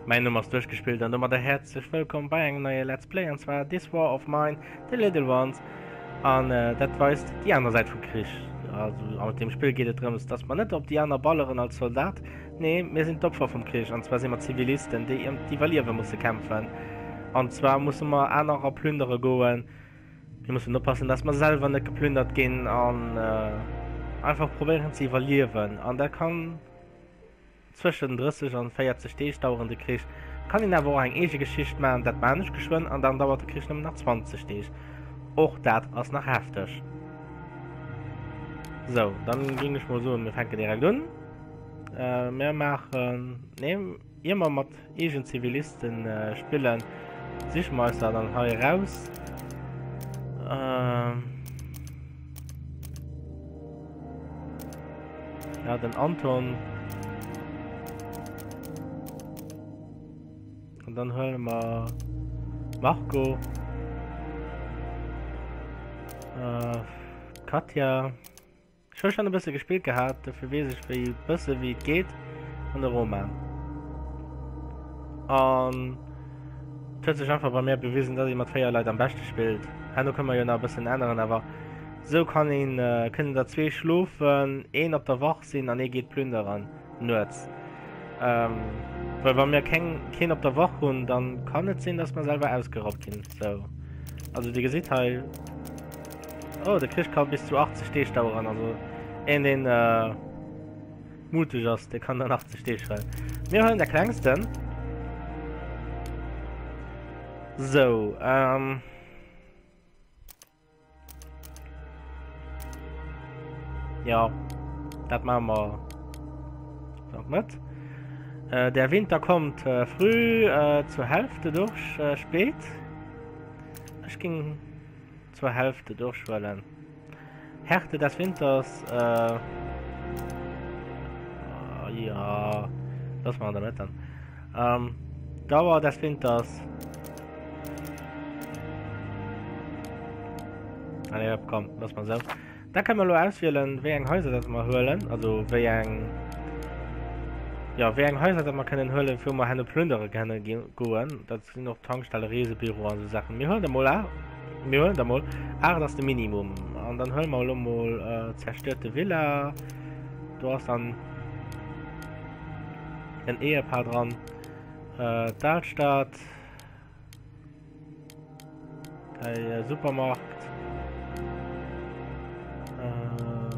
Mäin Numm ass Duerchgespillt an domadder häerzlech wëllkomm bei engem neie Let's Play an zwar This War of Mine, The Little Ones an dat weist déi aner Säit vum Krich. Also an deem Spill geet et drëms, dass mer net op déi aner balleren als Soldat, nee mir sinn d'Opfer vum Krich an zwar si mer Zivilisten, déi ëm d'Iwwerliewe musse kämpfen an zwar musse mer anerer plündere goen. Mir mussen oppassen, dass mer selwer net geplündert ginn an einfach probéieren ze iwwerliewen. An dat kann zwëschen 30 an 40 Deeg daueren, de Krich. Kann een awer och eng eege Geschicht maachen, dat maan ech geschwënn, an dann dauert de Krich nëmmen nach 20 Deeg. Och dat ass nach hefteg. Sou, dann géing ech mol soen, mir fänken direkt un. Mir maachen, nee, ier mer mat eegen Zivilisten spillen, siche mer eis der dann hei eraus. Ja, den Anton. Und dann huele mer Marco. Äh, Katja. Ech hu schon e bësse gespillt gehat, dofir weess ech wéi bësse wéi et geet an de Roman. An et huet sech einfach bei mir bewisen, dass ee mat 4 Leit am beschte spillt. Herno kënne mer jo nach e bëssen änneren, awer sou kann een kënnen der zwee schlofen, een op der Wach sinn an ee geet plünderen nuets. Well wa mir keng keen op der Wach hunn, dann kann et sinn, dass mer selwer ausgeraubt ginn. Sou also dir gesitt hei. Oh, de Krich kann bis zu 80 Deeg dauern. Also een deen äh, mutig ass, der kann dann 80 Deeg huelen. Mir huelen der klengsten. So, ähm. Ja, dat machen wir noch mit. Äh, der Winter kommt äh, früh, äh, zur Hälfte durch, äh, spät. Ich ging zur Hälfte durchhuelen. Härte des Winters, äh, ja, lass mal damit dann. Ähm, Dauer des Winters. Ah, nee, komm, lass mal so. Da kann man lo auswielen, wéi eng Häuser dat mer huelen, also wéi eng ja, wéi eng Häuser dat mer kënnen huelen, fir mer henne plündere kënne goen. Dat sinn och Tankstelle, Reesebüro an esou Saachen. Mir huelen der mol a mir huelen der mol 8 ass de Minimum. An dann huele mer elo mol äh, zerstörte Villa. Do ass dann en Ehepaar dran. Äh, d'Alstad. Hey, Supermarkt. Äh,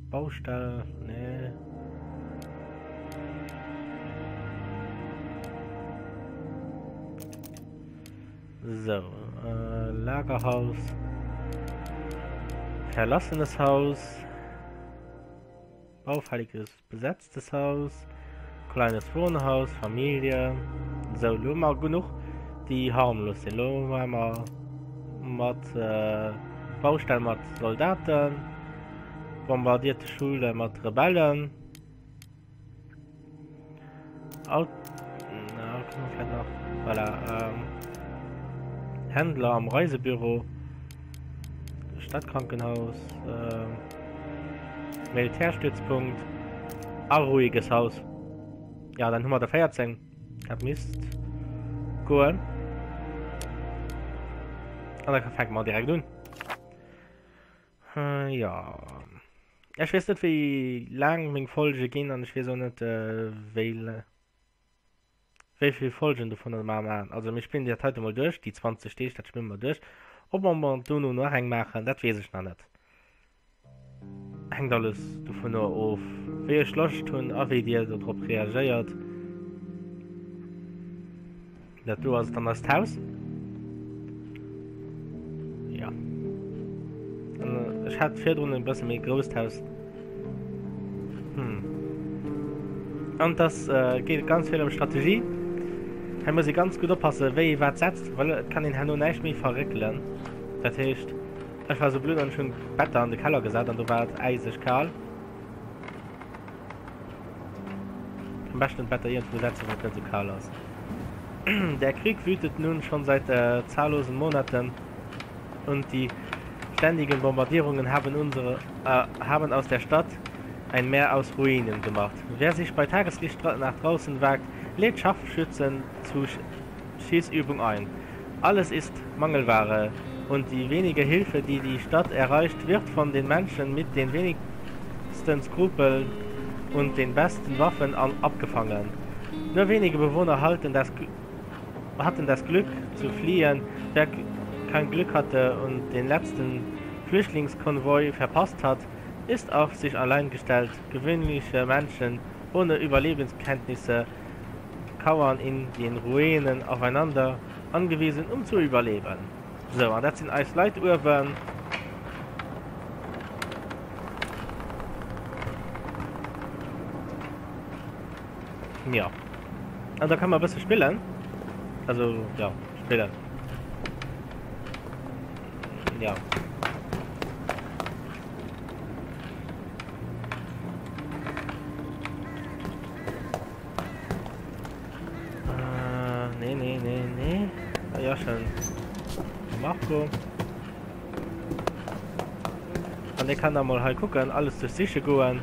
Baustelle, nee. So, äh, Lagerhaus. Verlassenes Haus. Baufälliges besetztes Haus, kleines Wohnhaus, Familie. Sou, lo hu mer genuch déi harmlos sinn. Lo hu mer mat äh, Baustell mat Soldaten, bombardierte Schule mat Rebellen. Aut na, können wir vielleicht noch. Voilà, ähm, Händler am Reisebüro. Stadtkrankenhaus. Ähm, Militärstützpunkt. A ruhiges Haus. Ja, dann hu mer der 14. Dat misst goen. An da fänke mer direkt un. Äh, ja. Ech weess net wéi laang meng Folge ginn an ech weess och net äh, wéi wéi vill Folgen dovunner mer maachen. Also mir spillen dat heite mol duerch, déi 20 Deeg, dat spille mer duerch. Ob mer mer dono nach eng maachen, dat weess ech nach net. Hänkt alles dovunner of, wéi ech Loscht hunn a wéi dir dodrop reagéiert. Dat do ass dann eist Haus. Ja. An äh, ech hat virdrun e bësse méi grousst Haus. Hm. An das äh, geet ganz vill ëm Strategie. Hei muss ee ganz gutt oppassen, wéi ee wat setzt, well et kann een herno näischt méi verréckelen. Dat heescht, ech war sou blöd an ech hunn d'Better an de Keller gesat an do war et äiseg kal. Am beschten d'Better iergendwou setzen, wou et net esou kal ass. Der Krieg wütet nun schon seit äh, zahllosen Monaten und die ständigen Bombardierungen haben unsere äh, haben aus der Stadt. Ein Meer aus Ruinen gemacht. Wer sich bei Tageslicht nach draußen wagt, lädt Scharfschützen zu Schießübung ein. Alles ist Mangelware und die wenige Hilfe, die die Stadt erreicht, wird von den Menschen mit den wenigsten Skrupeln und den besten Waffen an abgefangen. Nur wenige Bewohner halten das, hatten das Glück zu fliehen, wer kein Glück hatte und den letzten Flüchtlingskonvoi verpasst hat, ist auf sich allein gestellt. Gewöhnliche Menschen ohne Überlebenskenntnisse kauern in den Ruinen aufeinander angewiesen, um zu überleben. Sou, an dat sinn eis Leit uewen. Ja. An da kann man e bësse spillen. Also, ja, spillen. Ja. Äh, nee, nee, nee, nee. Ah, ja, schon. Marco. An der kann da mal hei gucken, alles durchsiche goen.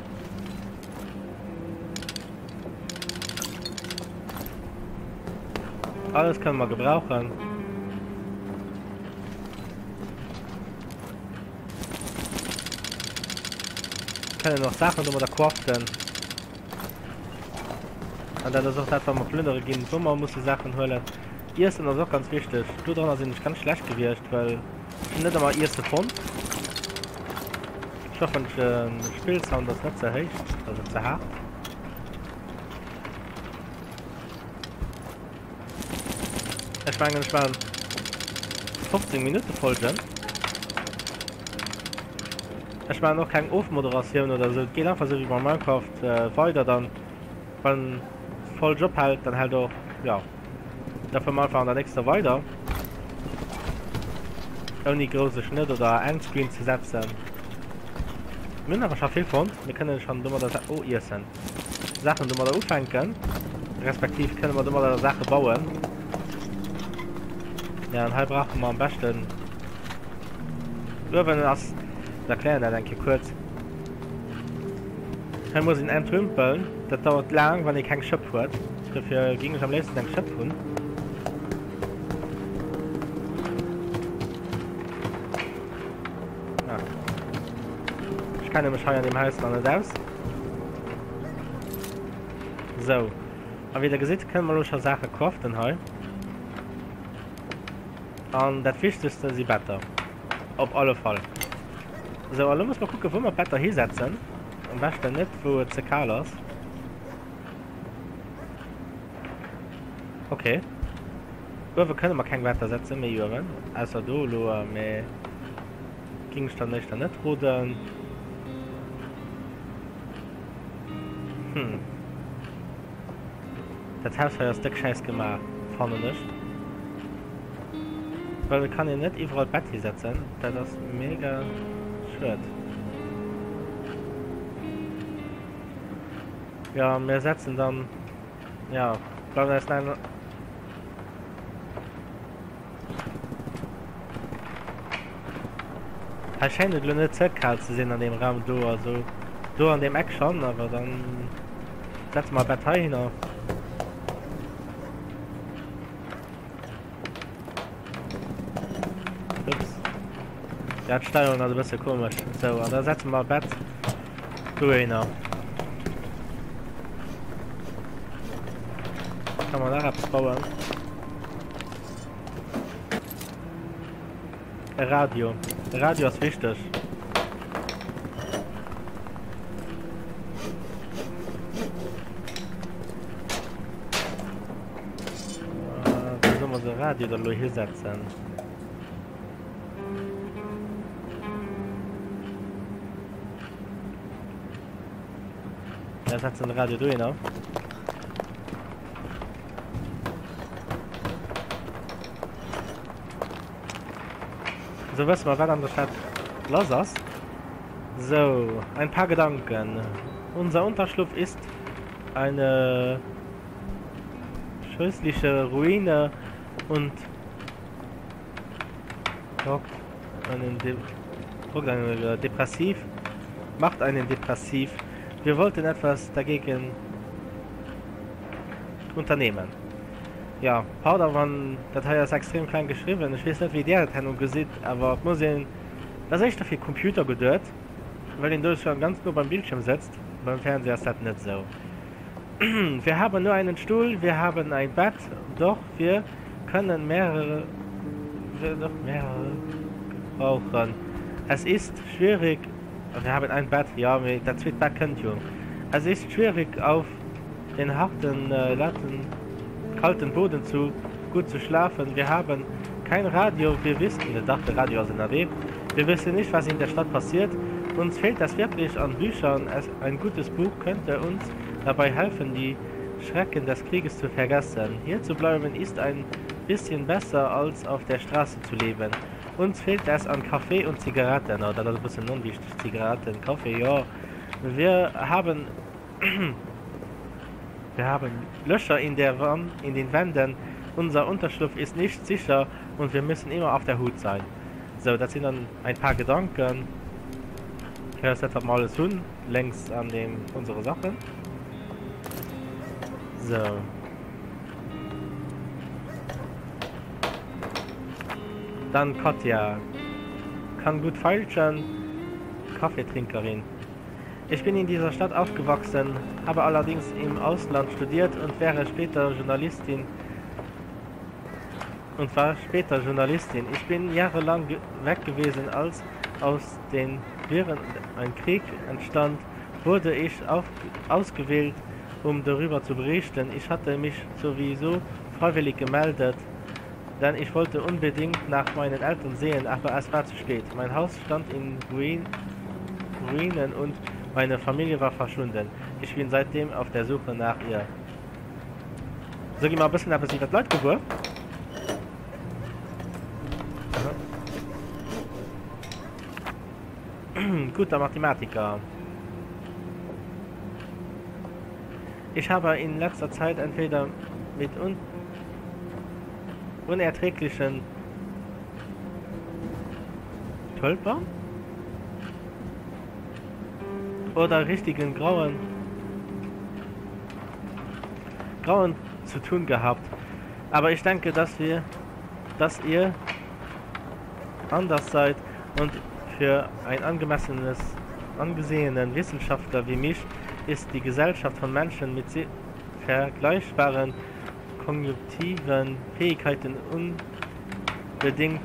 Alles können wir gebrauchen. Können noch Sachen domadder craften. An dat ass och dat, wat mer plënnere ginn, wou mer musse Saachen huelen. Iessen ass och ganz wichteg. Do dranner sinn ech ganz schlecht gewiescht, well ech hunn net ëmmer Iesse fonnt. Ech hoffen, de Spillsound ass net ze héich, also ze haart. Ech mengen, ech maachen 15 Minutte Folgen. Ech maachen och keng Ofmoderatioun oder esou. Et geet einfach esou wéi bei Minecraft weider dann. Wann d'Folg ophält, dann hält och, ja, da fuere mer einfach an der nächster weider. Ouni grousse Schnëtt oder Endscreen ze setzen. Mir hunn awer scho vill fonnt. Mir kënnen schonn domadder, oh, iessen. Saachen domadder ufänken, respektiv kënne mer domadder Saache bauen. Ja, an hei brauche mer am beschten uewen ass, ech erklären dat eng Kéier kuerz. Hei muss een entrümpeln, dat dauert laang, wann ee keng Schëpp huet. Dofir géing ech am léifsten eng Schëpp hunn. Ah. Ech kenne mech hei an deem Haus nach net aus. Sou. A wéi der gesitt, kënne mer elo scho Saache craften hei. An dat Wichtegste si Better. Op alle Fall. Sou, a lo muss mer kucken, wou mer d'Better hisetzen. Am beschten net, wou et ze kal ass. Okay. Uewe kënne mer keng Better setzen, méi uewen. Ausser do elo, mä ging ech dann éischter net roden. Hm. Dat Haus hei ass déck schäiss gemaach, fannen ech. Well et kann een net iwwerall d'Bett hisetzen. Dat ass mega schued. Ja, mir setzen dann... Ja, bleiwen eis nein... Hei schéint et elo net ze kal ze sinn an deem Raum do, also do an deem Eck schonn, awer dann setze mer e Bett heihinner. Ups. Ja, d'Steierung ass e bësse komesch. Sou, an da setze mer e Bett dohinner. Kann man nach eppes bauen? E Radio. E Radio ass wichteg. Äh, wou soll mer de Radio dann elo hisetzen? Ja, setzen de Radio dohinner. So wësse mer, wat an der Stad lass ass. So, ein paar Gedanken. Unser Unterschlupf ist eine scheußliche Ruine und lockt einen, De lockt einen äh, depressiv, macht einen depressiv. Wir wollten etwas dagegen unternehmen. Ja, pardon, wann dat hei ass extrem kleng geschriwwen. Ech weess net, wéi där et herno gesitt, awer et muss een, dat ass éischter fir Computer geduet, well een do schon ganz no beim Bildschirm sëtzt. Beim Fernseher ass dat net esou. Wir haben nur einen Stuhl, wir haben ein Bett, doch wir können mehrere, wir doch mehrere gebrauchen. Es ist schwierig, wir haben ein Bett, ja, mee dat zweet Bett kënnt jo. Es ist schwierig auf den harten, latten, kalten Boden zu gut zu schlafen. Wir haben kein Radio, wir wissen, dach de Radio ass ënnerwee, wir wissen nicht, was in der Stadt passiert. Uns fehlt es wirklich an Büchern, es ein gutes Buch könnte uns dabei helfen, die Schrecken des Krieges zu vergessen. Hier zu bleiben ist ein bisschen besser als auf der Straße zu leben. Uns fehlt es an Kaffee und Zigaretten. Oh, dat ass e bëssen onwichteg, Zigaretten, Kaffee, jo. Wir haben wir haben Löcher in der Wand, in den Wänden. Unser Unterschlupf ist nicht sicher und wir müssen immer auf der Hut sein. Sou, dat sinn dann ein paar Gedanken. Dat ass dat, wat mer alles hunn, lénks an deem unsere Sachen. Sou. Dann Katja. Kann gut feilschen. Kaffeetrinkerin. Ich bin in dieser Stadt aufgewachsen, habe allerdings im Ausland studiert und wäre später Journalistin und war später Journalistin. Ich bin jahrelang weg gewesen, als aus den Viren ein Krieg entstand, wurde ich auf, ausgewählt, um darüber zu berichten. Ich hatte mich sowieso freiwillig gemeldet, denn ich wollte unbedingt nach meinen Eltern sehen, aber es war zu spät. Mein Haus stand in Ruin Ruinen und meine Familie war verschwunden. Ich bin seitdem auf der Suche nach ihr. Sou gi mer e bëssen eppes iwwer d'Leit gewuer. Guter Mathematiker. Ich habe in letzter Zeit entweder mit un unerträglichen Tölper oder richtigen grauen Grauen zu tun gehabt. Aber ich denke, dass wir, dass ihr anders seid und für ein angemessenes angesehenen Wissenschaftler wie mich ist die Gesellschaft von Menschen mit vergleichbaren kognitiven Fähigkeiten unbedingt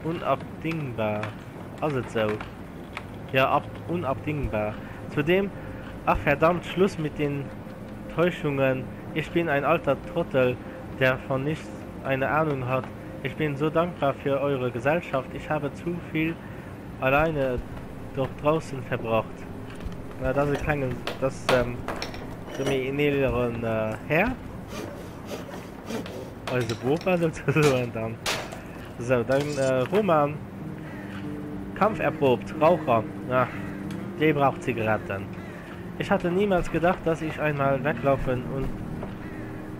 unabdingbar. Ass et sou? Ja, ab unabdingbar. Zudem, ach verdammt, Schluss mit den Täuschungen. Ich bin ein alter Trottel, der von nichts eine Ahnung hat. Ich bin so dankbar für eure Gesellschaft. Ich habe zu viel alleine dort draußen verbracht. Na, dat ass e klengen, dat ass sou méi en eeleren Här. Eise Bopa souzesoen dann. Sou, dann Roman. Kampferprobt, Raucher. Ach, dee brauch Zigaretten. Ich hatte niemals gedacht, dass ich einmal weglaufen und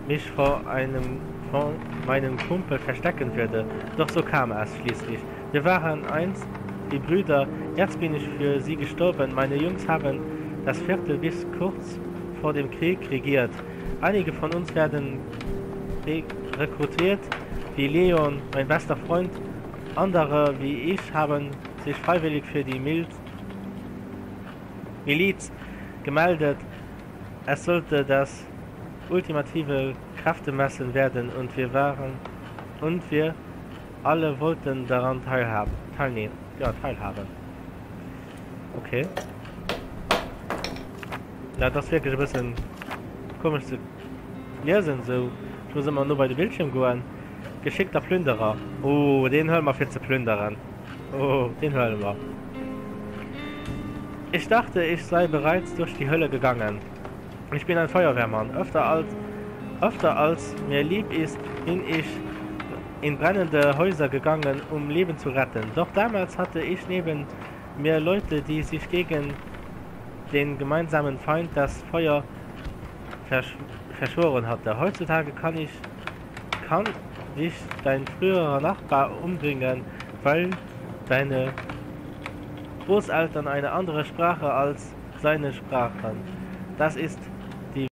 mich vor einem vor meinem Kumpel verstecken würde. Doch so kam es schließlich. Wir waren einst wie Brüder, jetzt bin ich für sie gestorben. Meine Jungs haben das Viertel bis kurz vor dem Krieg regiert. Einige von uns werden rekrutiert, wie Leon, mein bester Freund. Andere, wie ich, haben sich freiwillig für die Milz Miliz gemeldet. Es sollte das ultimative Kräftemessen werden und wir waren und wir alle wollten daran teilhaben, teilnehmen, ja, teilhaben. Okay. Ja, dat ass wierklech e bëssen komesch ze liesen sou. Ech muss ëmmer no bei de Bildschirm goen. Geschickter Plünderer. Oh, deen huele mer fir ze plünderen. Oh, deen huele mer. Ich dachte, ich sei bereits durch die Hölle gegangen. Ich bin ein Feuerwehrmann. Öfter als, öfter als mir lieb ist, bin ich in brennende Häuser gegangen, um Leben zu retten. Doch damals hatte ich neben mir Leute, die sich gegen den gemeinsamen Feind, das Feuer, versch verschworen hatte. Heutzutage kann ich kann dich dein früherer Nachbar umbringen, weil deine. Großeltern eine andere Sprache als seine sprachen. Das ist.